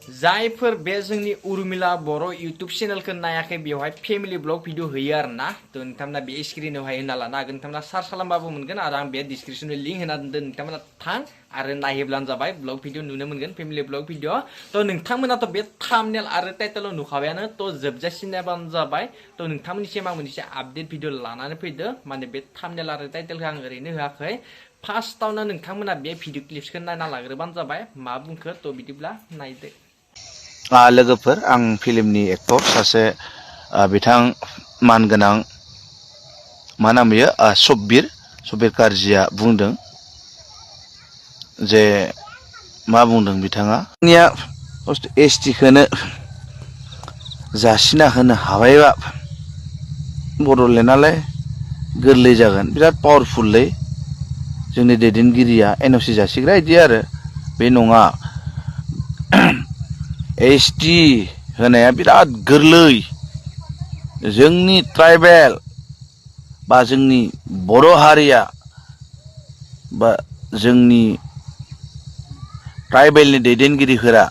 जायफोर बे जोंनि उर्मिला बर' इउटुब चेनेलखौ नायाखै बेवहाय फेमिलि ब्लग भिडिअ होयो आरोना तो नोंथांमोना बे स्क्रिनावहाय होना लानो हागोन नोंथांमोना सार्च खालामबाबो मोनगोन आरो आं बे डिसक्रिपसनाव लिंक होना दोनदों नोंथांमोना थां आरो नायहोब्लानो जाबाय ब्लग भिडिअ नुनो मोनगोन फेमिलि ब्लग भिडिअ तो नोंथांमोनाथ' बे थाम्बनेल आरो टाइटेलाव नुखाबायानो तो जोबजासिम नायबानो जाबाय तो नोंथांमोननिसिम आं मोनसे आपडेट भिडिअ लानानै फैदो माने बे थाम्बनेल आरो टाइटेलखौ आं ओरैनो होआखै फार्स्टआवनो नोंथांमोना बे भिडिअ क्लिप्सखौ नायना लाग्रोबानो जाबाय मा बुंखो तो बिदिब्ला नायदो लोगोफोर आं फिल्मनि एक्टर सासे बिथां मानगोनां मा नाम बियो सब्बिर कारजिया बुंदों जे मा बुंदों बिथाङा एसटिखौनो जासिना होनो हाबायबा बड'लेण्डआलाय गोरलै जागोन बिराद पावारफुललै जोंनि दैदेनगिरिया एनअसि जासिग्रा इदि आरो बे नङा एसटि होनाया बिराद गोरलै जोंनि ट्राइबेल बा जोंनि बर' हारिया बा जोंनि ट्राइबेलनि दैदेनगिरिफोरा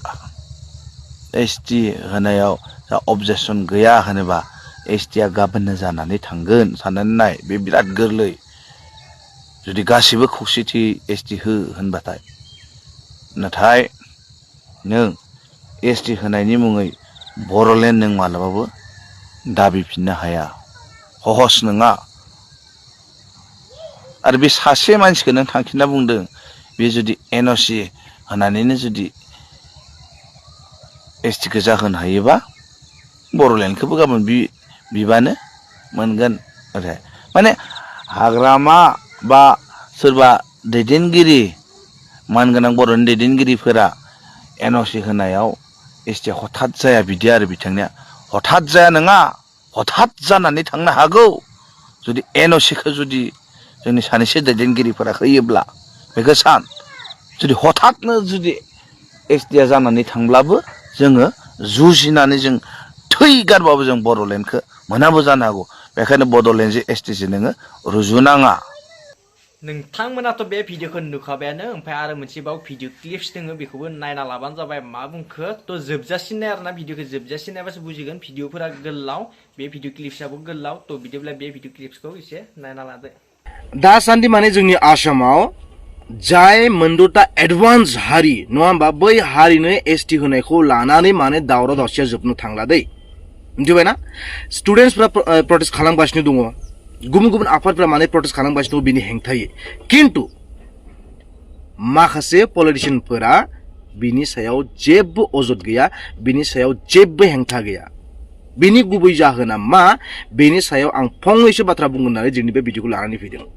एसटि होनायाव जा अबजेक्सन गैया होनोबा एसटिआ गाबोननो जानानै थांगोन साननानै नाय बे बिराद गोरलै जुदि गासिबो खौसेथि एसटि हो होनबाथाय नाथाय नों एसटि होनायनि मुङै बर'लेण्ड नों मालाबाबो दाबिफिननो हाया सहस नङा आरो बे सासे मानसिखौ नों थांखिना बुंदों बे जुदि एनअसि होनानैनो जुदि एसटिखौ जाहोनो हायोबा बर'लेण्डखौबो गाबोन बिबानो मोनगोन आरो माने हाग्रामा बा सोरबा दैदेनगिरि मानगोनां बर'नि दैदेनगिरिफोरा एनअसि होनायाव एसटिआ हथात जाया बिदि आरो बिथांनिया हथात जाया नङा हथात जानानै थांनो हागौ जुदि एनअसिखौ जुदि जोंनि सानैसो दैदेनगिरिफोरा होयोब्ला बेखौ सान जुदि हथातनो जुदि एसटिआ जानानै थांब्लाबो जोङो जुजिनानै जों थै गारबाबो जों बड'लेण्डखौ मोनाबो जानो हागौ बेखायनो बड'लेण्डजों एसटिजों नोङो रुजुनाङा नोंथांमोनाथ' बे भिडिअखौ नुखाबायानो ओमफ्राय आरो मोनसेबाव भिडिअ क्लिप्स दङ बेखौबो नायना लाबानो जाबाय मा बुंखो थ' जोबजासिम नाय आरोना भिडिअखौ जोबजासिम नायबासो बुजिगोन भिडिअफोरा गोलाव बे भिडिअ क्लिप्सआबो गोलाव थ' बिदिब्ला बे भिडिअ क्लिप्सखौ एसे नायना लादो दासान्दि माने जोंनि आसामाव जाय मोनद'था एडभान्स हारि नङा होमबा बै हारिनो एसटि होनायखौ लानानै माने दावराव दावसिया जोबनो थांला दै मिथिबायना स्टुडेन्टसफ्रा प्रटेस्ट खालामगासिनो दङ गुबुन गुबुन आफादफ्रा माने प्रटेस्ट खालामगासिनो दङ बिनि हेंथायै खिन्थु माखासे पलिटिशियानफोरा बिनि सायाव जेबो अजद गैया बिनि सायाव जेबो हेंथा गैया बिनि गुबै जाहोना मा बेनि सायाव आं फंनैसो बाथ्रा बुंगोन होननानै जोंनि बे भिडिअखौ लानानै फैदों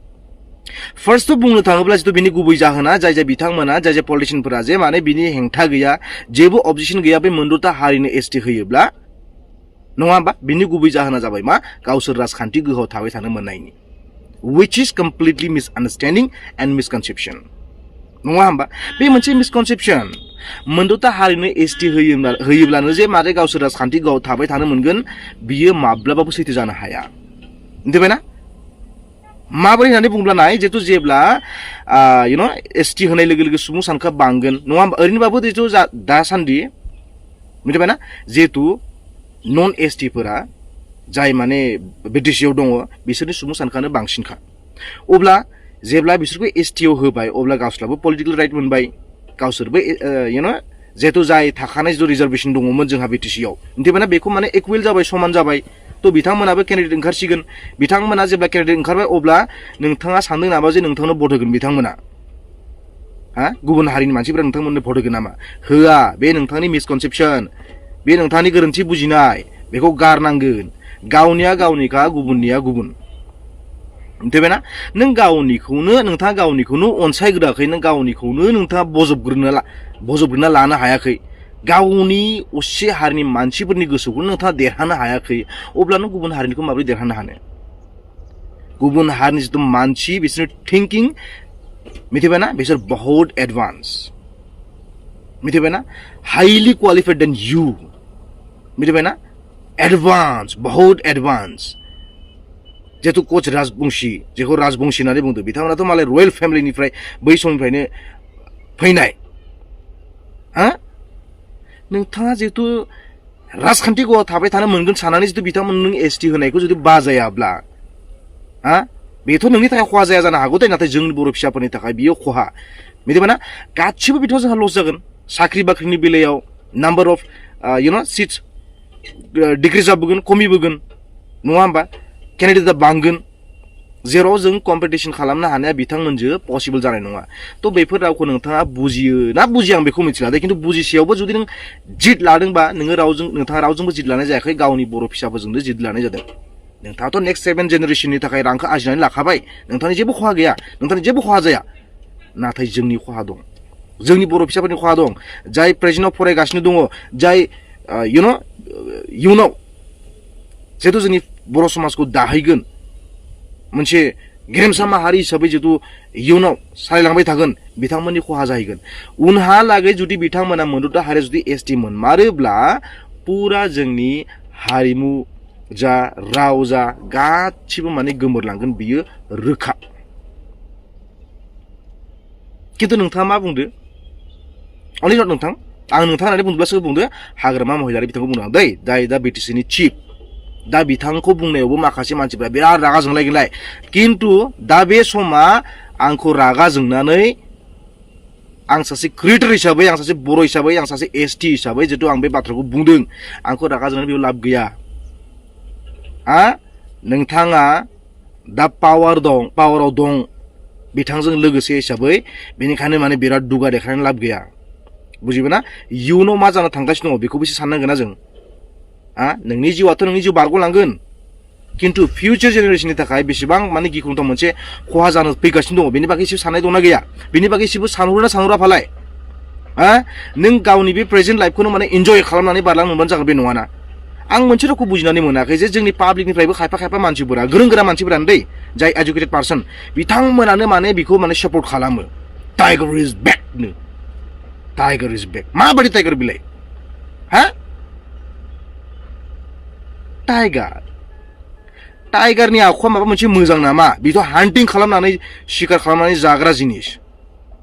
फार्स्टआव बुंनो थाङोब्ला जिथु बिनि गुबै जाहोना जाय जाय बिथांमोना जाय जाय पलिटिशियानफोरा जे माने बिनि हेंथा गैया जेबो अबजेक्सन गैया बे मोनद'था हारिनो एसटि होयोब्ला नङा होमबा बिनि गुबै जाहोना जाबाय मा गावसोर राजखान्थि गोहोआव थाबाय थानो मोननायनि which is completely misunderstanding and misconception नङा होमबा बे मोनसे मिसकनसेप्सन मोनद'था हारिनो एसटि होयोब्लानो जे मारे गावसोर राजखान्थि गोहोआव थाबाय थानो मोनगोन बियो माब्लाबाबो सैथो जानो हाया मिथिबायना माबोरै होननानै बुंब्ला नाय जिहेतु जेब्ला एसटि होनाय लोगो लोगो सुबुं सानखोआ बांगोन नङा होमबा ओरैनोबाबो जिहेतु दासान्दि मिथिबायना जिहेतु नन एसटिफोरा जाय माने बिटिसिआव दङ बिसोरनि सुबुं सानखोआनो बांसिनखा अब्ला जेब्ला बिसोरखौ एसटिआव होबाय अब्ला गावसोरहाबो पलिटिकेल राइट मोनबाय गावसोरबो जिहेतु जाय थाखानाय जिथु रिजार्भेसन दङमोन जोंहा बिटिसिआव मिथिबायना बेखौ माने इकुवेल जाबाय समान जाबाय थ' बिथांमोनाबो केन्डिडेट ओंखारसिगोन बिथांमोना जेब्ला केन्डिडेट ओंखारबाय अब्ला नोंथाङा सानदों नामा जे नोंथांनो भट होगोन बिथांमोना गुबुन हारिनि मानसिफोरा नोंथांमोननो भट होगोन नामा होआ बे नोंथांनि मिसकनसेप्सन बे नोंथांनि गोरोन्थि बुजिनाय बेखौ गारनांगोन गावनिया गावनिखा गुबुननिया गुबुन मिथिबायना नों नोंथाङा गावनिखौनो अनसायग्रोआखै नों गावनिखौनो नोंथाङा बजबग्रोना लानो हायाखै गावनि असे हारिनि मानसिफोरनि गोसोखौनो नोंथाङा देरहानो हायाखै अब्ला नों गुबुन हारिनिखौ माबोरै देरहानो हानो गुबुन हारिनि जिथु मानसि बिसोरनि थिंकिं मिथिबायना बिसोर बहुत एडभान्स मिथिबायना हाईली क्वालिफाइड देन यू मिथिबायना एडभान्स बहुत एडभान्स जिहेतु कच राजबंशी जेखौ राजबंशी होननानै बुंदों बिथांमोनाथ' मालाय रयेल फेमिलिनिफ्राय बै समनिफ्रायनो फैनाय नोंथाङा जिहेतु राजखान्थिखौ थाबाय थानो मोनगोन साननानै जितु बिथांमोन नों एसटि होनायखौ जुदि बाजायाब्ला हा बेथ' नोंनि थाखाय खहा जाया जानो हागौ दे नाथाय जोंनि बर' फिसाफोरनि थाखाय बियो खहा मिथिबायना गासिबो बिथ' जोंहा लस जागोन साख्रि बाख्रिनि बेलायाव नाम्बार अफ सिट्स डिक्रिज जाबोगोन खमिबोगोन नङा होमबा केन्डिडेटआ बांगोन जेराव जों कम्पिटिसन खालामनो हानाया बिथांमोनजों पसिबल जानाय नङा थ' बेफोर रावखौ नोंथाङा बुजियो ना बुजिया आं बेखौ मिथिला दे खिन्थु बुजिसेयावबो जुदि नों जिद लादोंबा नोंथाङा रावजोंबो जिद लानाय जायाखै गावनि बर' फिसाफोरजोंनो जिद लानाय जादों नोंथाङाथ' नेक्स्ट 7 जेनेरेसननि थाखाय रांखौ आरजिनानै लाखाबाय नोंथांनि जेबो खहा गैया नोंथांनि जेबो खहा जाया नाथाय जोंनि खहा दं जोंनि बर' फिसाफोरनि खहा दं जाय प्रेजेन्टआव फरायगासिनो दङ जाय इयुनाव जिहेतु जोंनि बर' समाजखौ दाहैगोन मोनसे गेरेमसा माहारि हिसाबै जितु इयुनाव सालायलांबाय थागोन बिथांमोननि खहा जाहैगोन उनहालागै जुदि बिथांमोना मोनदुदा हारिया जुदि एसटि मोनमारोब्ला पुरा जोंनि हारिमु जा राव जा गासिबो माने गोमोरलांगोन बियो रोखा खिन्थु नोंथाङा मा बुंदो अनलि नट नोंथां आं नोंथाङा होननानै बुंब्लासो बुंदो हाग्रामा महिलारि बिथांखौ बुंदों दै जाय दा बिटिसिनि चिफ दा बिथांखौ बुंनायावबो माखासे मानसिफ्रा बिराद रागा जोंलायगोनलाय खिन्थु दा बे समा आंखौ रागा जोंनानै आं सासे क्रिएटर हिसाबै आं सासे बर' हिसाबै आं सासे एसटि हिसाबै जितु आं बे बाथ्राखौ बुंदों आंखौ रागा जोंनानै बेयाव लाब गैया नोंथाङा दा पावाराव दं बिथांजों लोगोसे हिसाबै बेनिखायनो माने बिराद दुगा देखायनानै लाब गैया बुजिबायना इयुनाव मा जानो थांगासिनो दङ बेखौबो एसे साननांगोन ना जों नोंनि जिउआथ' नोंनि जिउ बारग'लांगोन खिन्थु फिउचार जेनेरेसननि थाखाय बेसेबां माने गिख्रंथाव मोनसे खहा जानो फैगासिनो दङ बेनि बागै एसे साननाय दंना गैया बेनि बागै एसेबो सानहरा फालाय नों गावनि बे प्रेजेन्ट लाइफखौनो माने इन्जय खालामनानै बारलांनो मोनबानो जागोन बे नङाना आं मोनसे रावखौ बुजिनानै मोनाखै जे जोंनि पाब्लिकनिफ्रायबो खायफा मानसिफोरा गोरों गोरा मानसिफोरानो दै जाय एजुकेटेड पार्सन बिथांमोनानो माने बेखौ माने सापर्ट खालामो टाइगार इज बेक नो टाइगार इज बेक माबायदि टाइगार बिलाय टाइगारनि आखुआ माबा मोनसे मोजां नामा बेथ' हान्टिं खालामनानै शिकार खालामनानै जाग्रा जिनिस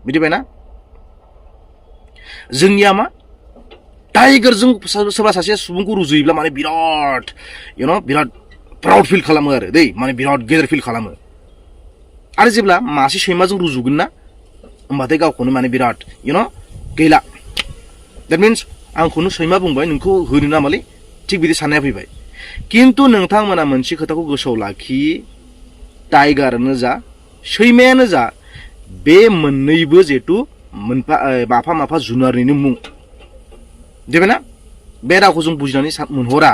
मिथिबायना जोंनिया मा टाइगारजों सोरबा सासे सुबुंखौ रुजुयोब्ला माने बिराद बिराद प्राउड फिल खालामो आरो दै माने बिराद गेदेर फिल खालामो आरो जेब्ला मासे सैमाजों रुजुगोन ना होमबाथाय गावखौनो माने बिराद गैला देट मिन्स आंखौनो सैमा बुंबाय नोंखौ होनो नामालै थिग बिदि साननाया फैबाय खिन्थु नोंथांमोना मोनसे खोथाखौ गोसोआव लाखि टाइगारानो जा सैमायानो जा बे मोननैबो जिहेतु माफा जुनारनिनो मुं देबायना बे रावखौ जों बुजिनानै मोनहरा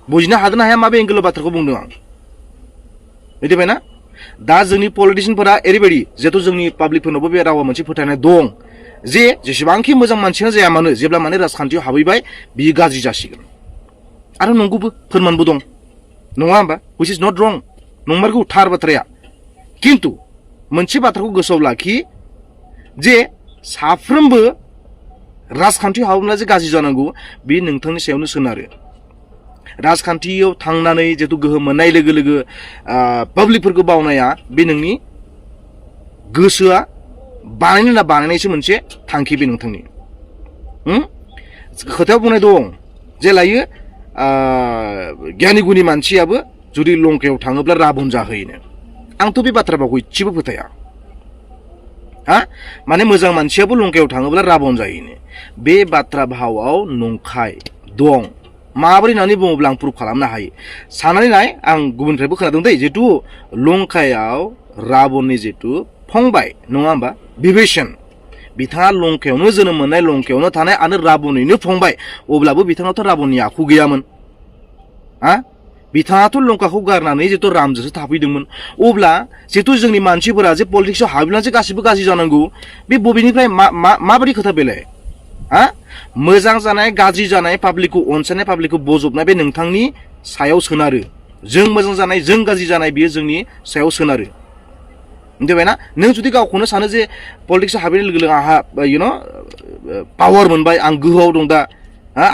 बुजिनो हादों ना हाया माबे एंगेलाव बाथ्राखौ बुंदों आं मिथिबायना दा जोंनि पलिटिशियानफोरा ओरैबायदि जिहेतु जोंनि पाब्लिकफोरनावबो बे रावा मोनसे फोथायनाय दं जे जेसेबांखि मोजां मानसियानो जाया मानो जेब्ला माने राजखान्थियाव हाबहैबाय बियो गाज्रि जासिगोन आरो नंगौबो फोरमानबो दं नङा होमबा which is not wrong नंमारगौ थार बाथ्राया खिन्थु मोनसे बाथ्राखौ गोसोआव लाखि जे साफ्रोमबो राजखान्थियाव हाबोब्ला जे गाज्रि जानांगौ बे नोंथांनि सायावनो सोनारो राजखान्थियाव थांनानै जिहेतु गोहो मोननाय लोगो लोगो पाब्लिकफोरखौ बावनाया बे नोंनि गोसोआ बानायनो ना बानायनायसो मोनसे थांखि बे नोंथांनि खोथायाव बुंनाय दं जे लायो गियानि गुनि मानसियाबो जुदि लंकायाव थाङोब्ला राबन जाहैनो आंथ' बे बाथ्रा भावखौ इसेबो फोथाया माने मोजां मानसियाबो लंकायाव थाङोब्ला राबन जाहैनो बे बाथ्रा भावआव नंखाय दं माबोरै होननानै बुङोब्ला आं प्रुफ खालामनो हायो साननानै नाय आं गुबुननिफ्रायबो खोनादों दै जिहेतु लंकायाव राबननि जिहेतु फंबाय नङा होमबा बिभीषण बिथाङा लंकायावनो जोनोम मोननाय लंकायावनो थानाय आरो राबनैनो फंबाय अब्लाबो बिथाङाथ' राबननि आखु गैयामोन बिथाङाथ' लंकाखौ गारनानै जिहेतु रामजोंसो थाफैदोंमोन अब्ला जिहेतु जोंनि मानसिफोरा जे पलिटिक्सआव हाबनानैसो गासिबो गाज्रि जानांगौ बे बबेनिफ्राय माबायदि खोथा बेलाय मोजां जानाय गाज्रि जानाय पाब्लिकखौ अनसायनाय पाब्लिकखौ बजबनाय बे नोंथांनि सायाव सोनारो जों मोजां जानाय जों गाज्रि जानाय बेयो जोंनि सायाव सोनारो मिथिबायना नों जुदि गावखौनो सानो जे पलिटिक्सआव हाबनाय लोगो लोगो आंहा पावार मोनबाय आं गोहोआव दं दा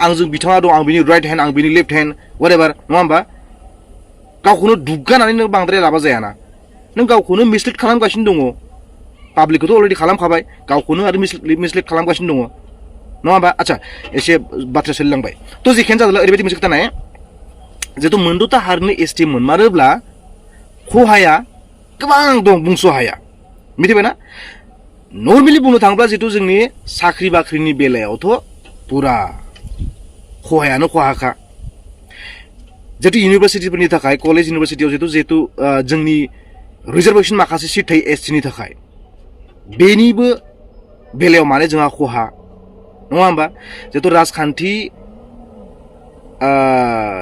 आंजों बिथाङा दं आं बिनि राइट हेन्ड आं बिनि लेफ्ट हेन्ड व्हाटएभार नङा होमबा गावखौनो दुग्गानानै नों बांद्राय लाबा जायाना नों गावखौनो मिसलिड खालामगासिनो दङ पाब्लिकखौथ' अलरेडि खालामखाबाय गावखौनो आरो मिसलिड खालामगासिनो दङ नङा होमबा आच्छा एसे बाथ्रा सोलिलांबाय थ' जेखियानो जादोंला ओरैबायदि मोनसे खोथा नाय जिहेतु मोनद'था हारिनि एसटि मोनमारोब्ला खहाया गोबां दं बुंस' हाया मिथिबायना नर्मेलि बुंनो थाङोब्ला जिहेतु जोंनि साख्रि बाख्रिनि बेलायावथ' पुरा खहायानो खहाखा जिहेतु इउनिभारसिटिफोरनि थाखाय कलेज इउनिभारसिटियाव जिहेतु जोंनि रिजार्भेसन माखासे सिट थायो एसटिनि थाखाय बेनिबो बेलायाव माने जोंहा खहा नङा होमबा जिहेतु राजखान्थि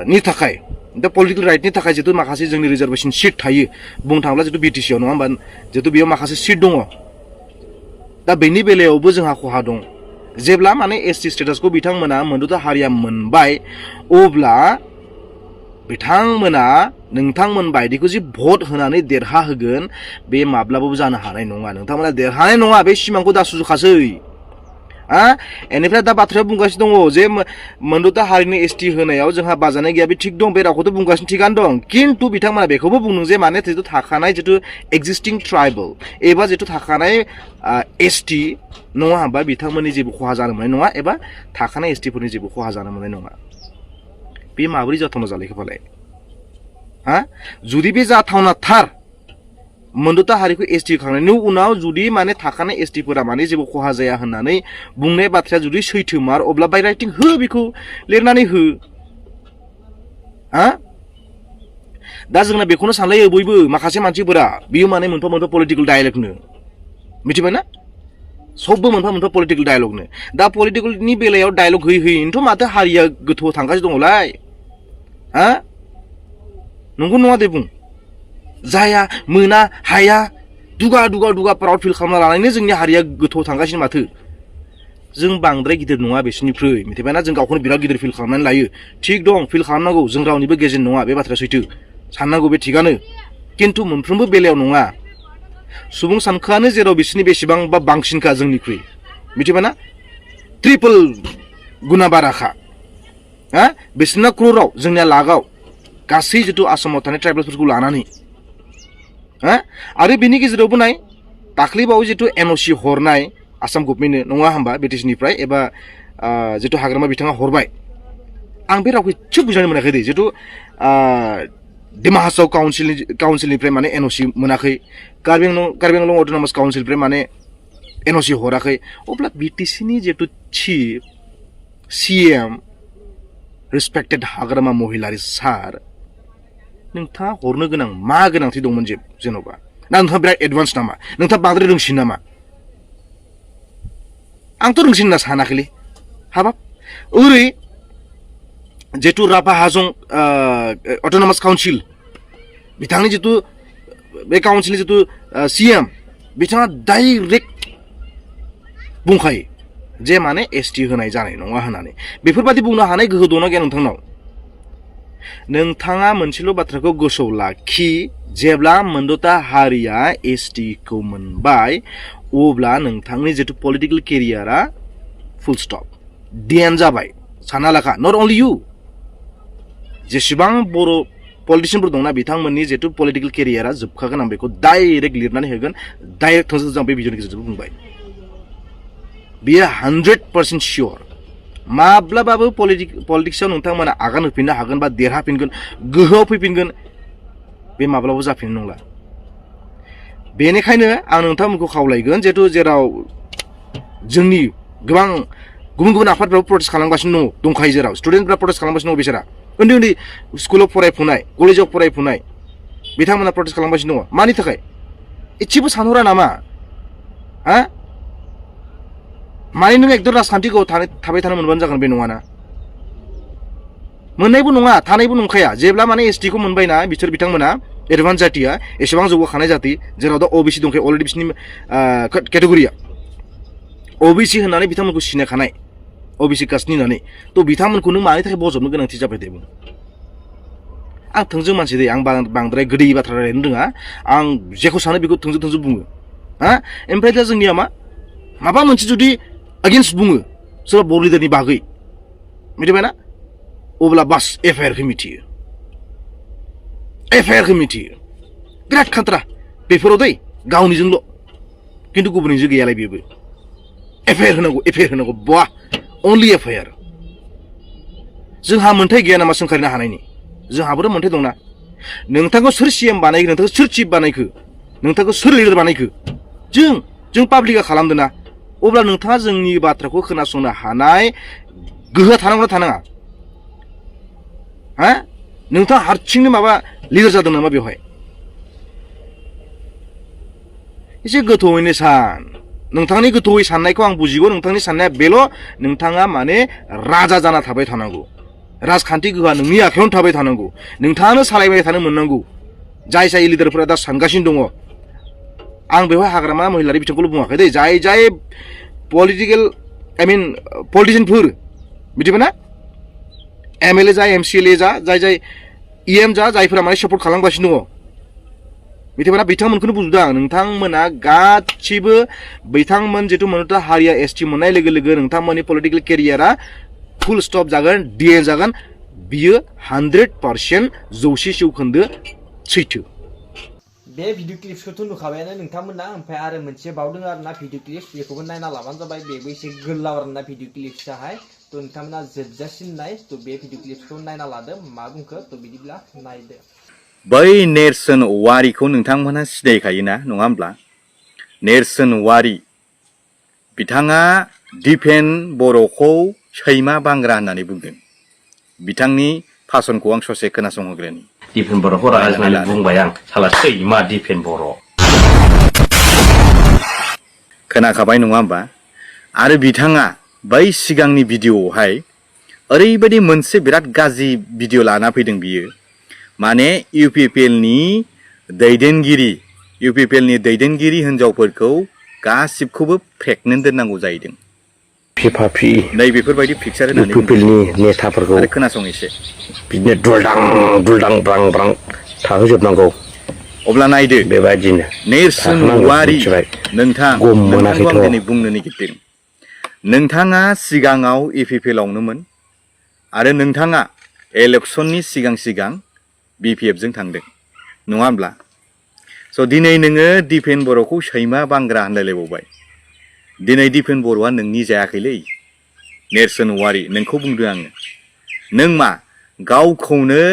नि थाखाय दा पलिटिकेल राइटनि थाखाय जिहेतु माखासे जोंनि रिजार्भेसन सिट थायो बुंनो थाङोब्ला जिहेतु बिटिसिआव नङा होमबा जिहेतु बेयाव माखासे सिट दङ दा बेनि बेलायावबो जोंहा खहा दं जेब्ला माने एसटि स्टेटासखौ बिथांमोना मोनद'था हारिया मोनबाय अब्ला बिथांमोना नोंथांमोन बायदिखौ जि भट होनानै देरहा होगोन बे माब्लाबाबो जानो हानाय नङा नोंथांमोना देरहानाय नङा बे सिमांखौ दा सुजुखासै एनिफ्राय दा बाथ्राया बुंगासिनो दङ जे मोनद'था हारिनि एसटि होनायाव जोंहा बाजानाय गैया बे थिग दं बे रावखौथ' बुंगासिनो थिगानो दं खिन्थु बिथांमोना बेखौबो बुंदों जे माने जितु थाखानाय जितु एक्जिस्टिं ट्राइबेल एबा जितु थाखानाय एसटि नङा होमबा बिथांमोननि जेबो खहा जानो मोननाय नङा एबा थाखानाय एसटिफोरनि जेबो खहा जानो मोननाय नङा बे माबोरै जाथावना जालायखो फालाय जुदि बे जाथावना थार मोनद'था हारिखौ एसटि होखांनायनि उनाव जुदि माने थाखानाय एसटिफोरा माने जेबो खहा जाया होननानै बुंनाय बाथ्राया जुदि सैथोमार अब्ला बाय राइटिं हो बेखौ लिरनानै हो दा जोंना बेखौनो सानलायो बयबो माखासे मानसिफोरा बियो माने मोनफा मोनफा पलिटिकेल डायलगनो मिथिबायना सबबो मोनफा मोनफा पलिटिकेल डायलगनो दा पलिटिकेलनि बेलायाव डायलग होयै होयैनोथ' माथो हारिया गोथौआव थांगासिनो दङलाय नंगौ नङा दे बुं जाया मोना हाया दुगा दुगा दुगा प्राउड फिल खालामना लानानैनो जोंनि हारिया गोथौआव थांगासिनो माथो जों बांद्राय गिदिर नङा बिसोरनिख्रुइ मिथिबायना जों गावखौनो बिराद गिदिर फिल खालामनानै लायो थिग दं फिल खालामनांगौ जों रावनिबो गेजेर नङा बे बाथ्राया सैथो साननांगौ बे थिगानो खिन्थु मोनफ्रोमबो बेलायाव नङा सुबुं सानखोआनो जेराव बिसोरनि बेसेबां बा बांसिनखा जोंनिख्रुइ मिथिबायना ट्रिपल गुना बाराखा बिसोरना क्र'राव जोंनिया लाखआव गासै जितु आसामाव थानाय ट्राइबेलफोरखौ लानानै आरो बेनि गेजेरावबो नाय दाख्लैबावै जितु एनअसि हरनाय आसाम गभर्नमेन्टनो नङा होमबा बिटिसिनिफ्राय एबा जितु हाग्रामा बिथाङा हरबाय आं बे रावखौ एसे बुजिनो मोनाखै दे जितु डिमा हासाव काउन्सिलनिफ्राय माने एनअसि मोनाखै कार्बि आंलं अट'नमास काउन्सिलनिफ्राय माने एनअसि हराखै अब्ला बिटिसिनि जितु चिफ सिएम रिसपेक्टेड हाग्रामा महिलारि सार नोंथाङा हरनो गोनां मा गोनांथि दंमोन जेन'बा ना नोंथाङा बिराद एडभान्स नामा नोंथाङा बांद्राय रोंसिन नामा आंथ' रोंसिन होनना सानाखैलै हाबाब ओरै जितु राभा हाजं अट'नमास काउन्सिल बिथांनि जितु बे काउन्सिलनि जितु सिएम बिथाङा डाइरेक्ट बुंखायो जे माने एसटि होनाय जानाय नङा होननानै बेफोरबायदि बुंनो हानाय गोहो दंना गैया नोंथांनाव नोंथाङा मोनसेल' बाथ्राखौ गोसोआव लाखि जेब्ला मोनद'था हारिया एसटिखौ मोनबाय अब्ला नोंथांनि जितु पलिटिकेल केरियारा फुल स्टप डिएन जाबाय सानना लाखा नट अनलि इउ जेसेबां बर' पलिटिसियानफोर दंना बिथांमोननि जितु पलिटिकेल केरियारा जोबखागोन आं बेखौ डाइरेक्ट लिरनानै होगोन डाइरेक्ट थोंजों बे भिडिअनि गेजेरजों बुंबाय बियो 100% सियर माब्लाबाबो पलिटिक्सआव नोंथांमोना आगान होफिननो हागोन बा देरहाफिनगोन गोहोआव फैफिनगोन बे माब्लाबाबो जाफिननो नंला बेनिखायनो आं नोंथांमोनखौ खावलायगोन जिहेतु जेराव जोंनि गोबां गुबुन गुबुन आफादफ्राबो प्रटेस्ट खालामगासिनो दंखायो जेराव स्टुडेन्टफ्रा प्रटेस्ट खालामगासिनो दं बिसोरा उन्दै उन्दै स्कुलाव फरायफुनाय कलेजाव फरायफुनाय बिथांमोना प्रटेस्ट खालामगासिनो दङ मानि थाखाय एसेबो सानहरा नामा माने नों एकदम राजखान्थिखौ थाबाय थानो मोनबानो जागोन बे नङाना मोननायबो नङा थानायबो नंखाया जेब्ला माने एसटिखौ मोनबायना बिथांमोना एडभान्स जातिया एसेबां जौगाखानाय जाति जेराव दा अबिसि दंखायो अलरेडि बिसोरनि केटेगरिया अबिसि होननानै बिथांमोनखौ सिनायखानाय अबिसि कास्टनि होननानै थ' बिथांमोनखौ नों मानि थाखाय बजबनो गोनांथि जाबाय दे बुं आं थोंजों मानसि दे आं बांद्राय गोदै बाथ्रा रायलायनो रोङा आं जेखौ सानो बेखौ थोंजों बुङो ओमफ्राय दा जोंनिया माबा मोनसे जुदि एगेन्स्ट बुङो सोरबा बर' लिडारनि बागै मिथिबायना अब्ला बास एफआइआरखौ मिथियो बिराद खान्थ्रा बेफोराव दै गावनिजोंल' खिन्थु गुबुननिजों गैयालाय बेबो एफआइआर होनांगौ बा only FIR जोंहा मोन्थाय गैया नामा सोंखारिनो हानायनि जोंहाबोथ' मोन्थाय दंना नोंथांखौ सोर CM बानायखो नोंथांखौ सोर चिफ बानायखो नोंथांखौ सोर लिडार बानायखो जों पाब्लिकआ खालामदों ना अब्ला नोंथाङा जोंनि बाथ्राखौ खोनासंनो हानाय गोहोआ थानांगौ ना थानाङा हा नोंथाङा हारसिंनो माबा लिडार जादों नामा बेवहाय एसे गोथौयैनो सान नोंथांनि गोथौयै साननायखौ आं बुजिगौ नोंथांनि साननाया बेल' नोंथाङा माने राजा जाना थाबाय थानांगौ राजखान्थि गोहोआ नोंनि आखायावनो थाबाय थानांगौ नोंथाङानो सालायबाय थानो मोननांगौ जाय लिडारफोरा दा सानगासिनो दङ आं बेवहाय हाग्रामा महिलारि बिथिंखौल' बुङाखै दै जाय पलिटिकेल पलिटिशियानफोर मिथिबाय ना MLA जा MCLA जा जाय EM जा जायफोरा माने सापर्ट खालामगासिनो दङ बिथांमोना बिथांमोनखौनो बुजिदों आं नोंथांमोना गासिबो बिथांमोन जिथु मोनोथ' हारिया ST मोननाय लोगो लोगो नोंथांमोननि पलिटिकेल केरियारा फुल स्टप जागोन DN जागोन बियो 100% 100% सैथो बे भिडिअ क्लिप्सखौथ' नुखाबायानो नोंथांमोना ओमफ्राय आरो मोनसे बावदों आरोना भिडिअ क्लिप्स बेखौबो नायना लाबानो जाबाय बेबो एसे गोलाव आरोना भिडिअ क्लिप्सआहाय थ' नोंथांमोना जोबजासिम नाय थ' बे भिडिअ क्लिप्सखौ नायना लादो मा बुंखो थ' बिदिब्ला नायदो बै नेरसोन औवारिखौ नोंथांमोनहा सिनायखायोना नङा होमब्ला नेरसोन औवारि बिथाङा दिपेन बर'खौ सैमा बांग्रा होननानै बुंदों बिथांनि भाषणखौ आं ससे खोनासंहोग्रोनि दिपेन बर'खौ रागा जोंनानै बुंबाय आं साला सैमा दिपेन बर' खोनाखाबाय नङा होमबा आरो बिथाङा बै सिगांनि भिडिअ'आवहाय ओरैबायदि मोनसे बिराद गाज्रि भिडिअ लाना फैदों बियो माने UPPLनि दैदेनगिरि हिनजावफोरखौ गासिबखौबो प्रेगनेन्ट दोननांगौ जाहैदों फिफाफि नै बेफोरबायदि पिक्सार होनानै UPPLनि नेताफोरखौ आरो खोनासं एसे बिदिनो दुलदां ब्रां ब्रां थाहोजोबनांगौ अब्ला नायदो बेबायदिनो नेरसोन औवारि नोंथांखौ आं दिनै बुंनो नागिरदों नोंथाङा सिगाङाव UPPLआवनोमोन आरो नोंथाङा इलेक्सननि सिगां BPF जों थांदों नङा होमब्ला स' दिनै नोङो दिपेन बर'खौ सैमा बांग्रा होनलायलायबावबाय दिनै दिपेन बर'आ नोंनि जायाखैलै नेरसोन औवारि नोंखौ बुंदों आङो नों मा गावखौनो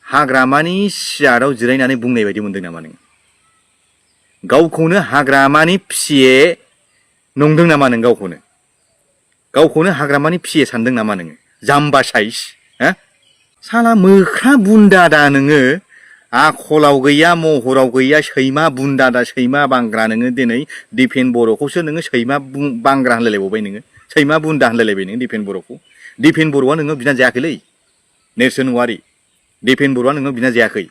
हाग्रामानि सियाराव जिरायनानै बुंनाय बायदि मोनदों नामा नों गावखौनो हाग्रामानि फिसिए नंदों नामा नों गावखौनो हाग्रामानि फिसिए सानदों नामा नोङो जाम्बा साइज हो साला मोख्रा बुन्दा दा नोङो आखलाव गैया महराव गैया सैमा बुन्दा दा सैमा बांग्रा नोङो दिनै दिपेन बर'खौसो नोङो सैमा बांग्रा होनलायलायबावबाय नोङो सैमा बुन्दा होनलायलायबाय नोङो दिपेन बर'आ नोङो बिना जायाखैलै नेरसोन औवारि दिपेन बर'आ नोङो बिना जायाखै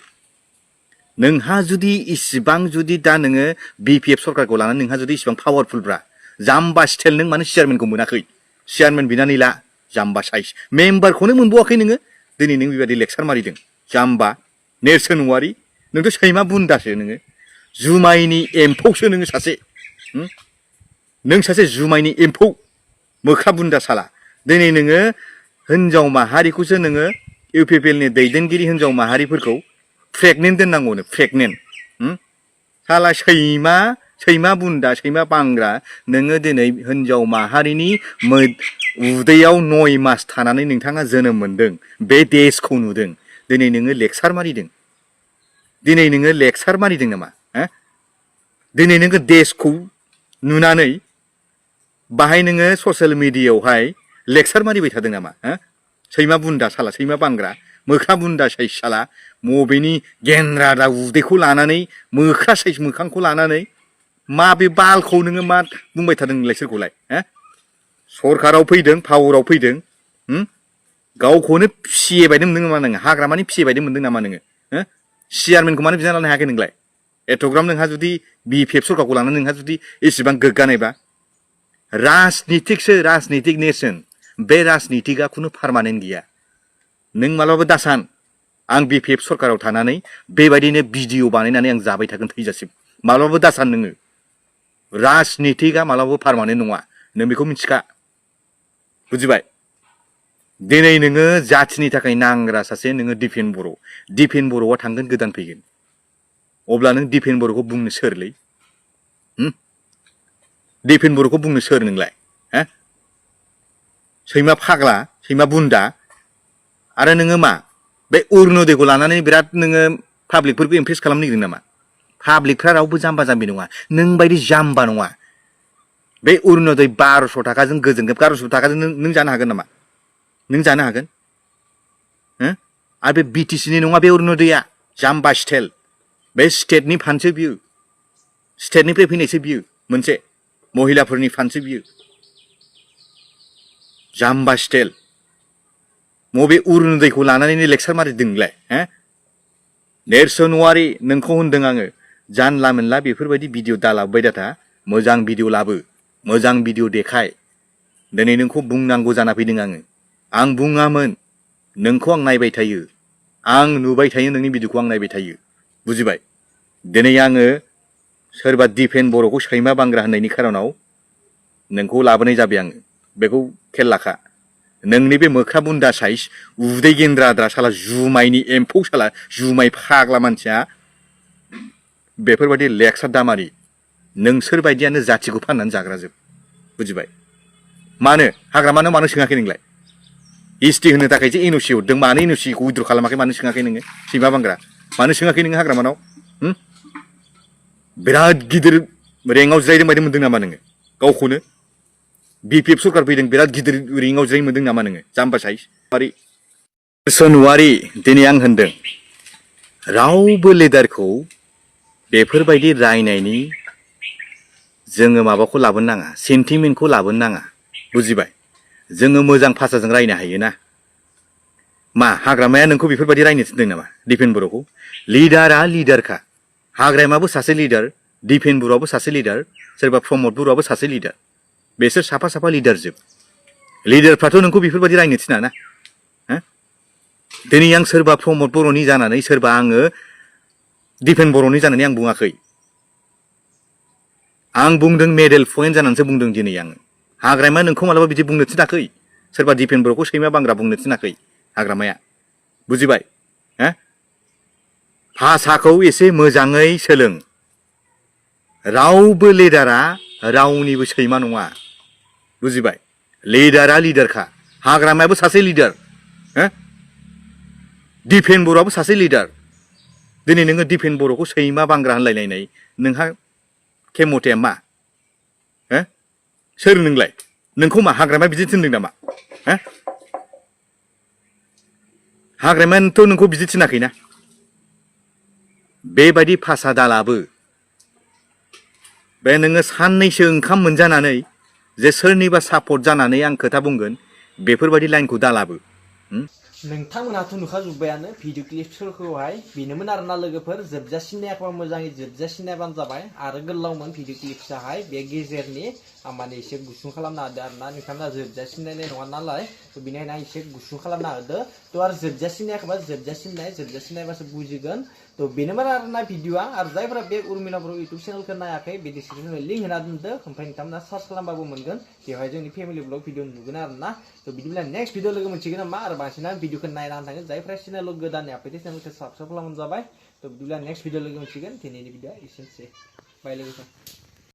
नोंहा जुदि इसिबां जुदि दा नोङो BPF सरकारखौ लानानै नोंहा जुदि इसिबां पावारफुलब्रा जाम्बा स्टाइल नों मानो चेयारमेनखौ मोनाखै चेयारमेन बिनानै ला जाम्बा साइज मेम्बारखौनो मोनबावाखै नोङो दिनै नों बेबायदि लेक्सार मारिदों जाम्बा नेरसोन औवारि नोंथ' सैमा बुन्दासो नोङो जुमायनि एम्फौसो नोङो सासे नों सासे जुमायनि एम्फौ मोख्रा बुन्दा साला दिनै नोङो हिनजाव माहारिखौसो नोङो UPPLनि दैदेनगिरि हिनजाव माहारिफोरखौ प्रेगनेन्ट दोननांगौनो प्रेगनेन्ट साला सैमा बुन्दा सैमा बांग्रा नोङो दिनै हिनजाव माहारिनि उदैयाव 9 मास थानानै नोंथाङा जोनोम मोनदों बे देशखौ नुदों दिनै नोङो लेक्सार मारिदों नामा दिनै नोङो देशखौ नुनानै बाहाय नोङो ससियेल मिडियायावहाय लेक्सार मारिबाय थादों नामा सैमा बुन्दा साला सैमा बांग्रा मोख्रा बुन्दा साइज साला मबेनि गेन्द्रा दा उदैखौ लानानै मोख्रा साइज मोखांखौ लानानै मा बे बालखौ नोङो मा बुंबाय थादों नोंलाय सोरखौलाय सरकाराव फैदों पावाराव फैदों गावखौनो फिसिए बायदि मोनदों नामा नोङो हाग्रामानि फिसिए बायदि मोनदों नामा नोङो चेयारमेनखौ मानो बिना लानो हायाखै नोंलाय एथ'ग्राम नोंहा जुदि BPF सरकारखौ लानानै नोंहा जुदि एसेबां गोग्गानायबा राजनितिक नेरसोन बे राजनितिकआ खुनु पार्मानेन्ट गैया नों मालाबाबो दासान आं BPF सरकाराव थानानै बेबायदिनो भिडिअ बानायनानै आं जाबाय थागोन थैजासिम मालाबाबो दासान नोङो राजनितिकआ मालाबाबो पार्मानेन्ट नङा नों बेखौ मिथिखा बुजिबाय दिनै नोङो जाथिनि थाखाय नांग्रा सासे नोङो दिपेन बर'आ थांगोन गोदान फैगोन अब्ला नों दिपेन बर'खौ बुंनो सोरलै दिपेन बर'खौ बुंनो सोर नोंलाय सैमा फाग्ला सैमा बुन्दा आरो नोङो मा बे अरुणोदयखौ लानानै बिराद नोङो पाब्लिकफोरखौ इमप्रेस खालामनो नागिरदों नामा पाब्लिकफ्रा रावबो जाम्बा जाम्बि नङा नों बायदि जाम्बा नङा बे अरुणोदय 1200 थाखाजों गोजोनगोन 1200 थाखाजों नों जानो हागोन नामा नों जानो हागोन आरो बे बिटिसिनि नङा बे अरुणोदयआ जाम्बा स्टाइल बे स्टेटनि फान्डसो बियो स्टेटनिफ्राय फैनायसो बियो मोनसे महिलाफोरनि फान्डसो बियो जाम्बा स्टाइल मबे अरुणोदयखौ लानानै लेक्सार मारिदोंलाय नेरसोन औवारि नोंखौ होनदों आङो जानला मोनला बेफोरबायदि भिडिअ दालाबबाय दाथा मोजां भिडिअ लाबो मोजां भिडिअ देखाय दिनै नोंखौ बुंनांगौ जाना फैदों आं बुङामोन नोंखौ आं नायबाय थायो आं नुबाय थायो नोंनि भिडिअखौ आं नायबाय थायो बुजिबाय दिनै आङो सोरबा दिफेन बर'खौ सैमा बांग्रा होननायनि खारनाव नोंखौ लाबोनाय जाबाय आङो बेखौ खेल लाखा नोंनि बे मोख्रा बुन्दा साइज उदै गेन्द्राद्रा साला जुमायनि एम्फौ साला जुमाय फाग्ला मानसिया बेफोरबायदि लेक्सार दामारि नोंसोर बायदियानो जाथिखौ फाननानै जाग्राजोब बुजिबाय मानो हाग्रामानो मानो सोङाखै नोंलाय हिस्ट्रि होनो थाखायसो एनअसि हरदों मानो एनअसिखौ उइद्र खालामाखै मानो सोङाखै नोङो सैमा बांग्रा मानो सोङाखै नोङो हाग्रामानाव बिराद गिदिर रेंकआव जिरायदों बायदि मोनदों नामा नोङो गावखौनो बिपिएफ सरकार फैदों बिराद गिदिर रेंकआव जिराय मोनदों नामा नोङो जाम्बा साइज नेरसोन औवारि दिनै आं होनदों रावबो लिडारखौ बेफोरबायदि रायनायनि जोङो माबाखौ लाबोनो नाङा सेन्टिमेन्टखौ लाबोनो नाङा बुजिबाय जोङो मोजां भाषाजों रायनो हायो ना मा हाग्रामाया नोंखौ बेफोरबायदि रायनो थिनदों नामा दिफेन बर'खौ लिडारा लिडारखा हाग्रामायाबो सासे लिडार दिफेन बर'आबो सासे लिडार सोरबा प्रमद बर'आबो सासे लिडार बेसोर साफा साफा लिडार जोब लिडारफ्राथ' नोंखौ बेफोरबायदि रायनो थिना ना दिनै आं सोरबा प्रमद बर'नि जानानै सोरबा आङो दिफेन बर'नि जानानै आं बुङाखै आं बुंदों मेडेल पइन्ट जानानैसो बुंदों दिनै आङो हाग्रामाया नोंखौ मालाबा बिदि बुंनो थिनाखै सोरबा दिफेन बर'खौ सैमा बांग्रा बुंनो थिनाखै हाग्रामाया बुजिबाय भाषाखौ एसे मोजाङै सोलों रावबो लिडारा रावनिबो सैमा नङा बुजिबाय लिडारा लिडारखा हाग्रामायाबो सासे लिडार दिफेन बर'आबो सासे लिडार दिनै नोङो दिफेन बर'खौ सैमा बांग्रा होनलायलायनाय नोंहा केम'थाया मा सोर नोंलाय नोंखौ मा हाग्रामाया बिदि थिनदों नामा हाग्रामायानोथ' नोंखौ बिदि थिनाखैना बेबायदि भाषा दालाबो बे नोङो साननैसो ओंखाम मोनजानानै जे सोरनिबा सापर्ट जानानै आं खोथा बुंगोन बेफोरबायदि लाइनखौ दालाबो नोंथांमोनहाथ' नुखाजोब्बायानो भिडिअ क्लिप्सफोरखौहाय बेनोमोन आरोना लोगोफोर जोबजासिम नायाखैबा मोजाङै जोबजासिम नायबानो जाबाय आरो गोलावमोन भिडिअ क्लिप्सआहाय बे गेजेरनि आं माने एसे गुसुं खालामना होदो आरोना नोंथांमोना जोबजासिम नायनाय नङा नालाय बेनिखायनो आं एसे गुसुं खालामना होदो आरो जोबजासिम नायाखैबा जोबजासिम नायबासो बुजिगोन बेनोमोन आरोना भिडिअआ आरो जायफोरा बे उर्मिला बर' इउटुब चेनेलखौ नायाखै बे डिसक्रिपसनाव लिंक होना दोनदो ओमफ्राय नोंथांमोना सार्च खालामबाबो मोनगोन बेवहाय जोंनि फेमिलि ब्लग भिडिअ नुगोन आरोना बिदिब्ला नेक्स्ट भिडिअ लोगो मोनसिगोन नामा आरो बांसिनानो भिडिअखौ नायनानै थाङो जायफ्रा चेनेलाव गोदान आपडेट चेनेलखौ साबस्क्राइब खालामबानो जाबाय बिदिब्ला नेक्स्ट भिडिअ लोगो मोनसिगोन दिनैनि भिडिअआ एसेनोसै बाय लोगोफोर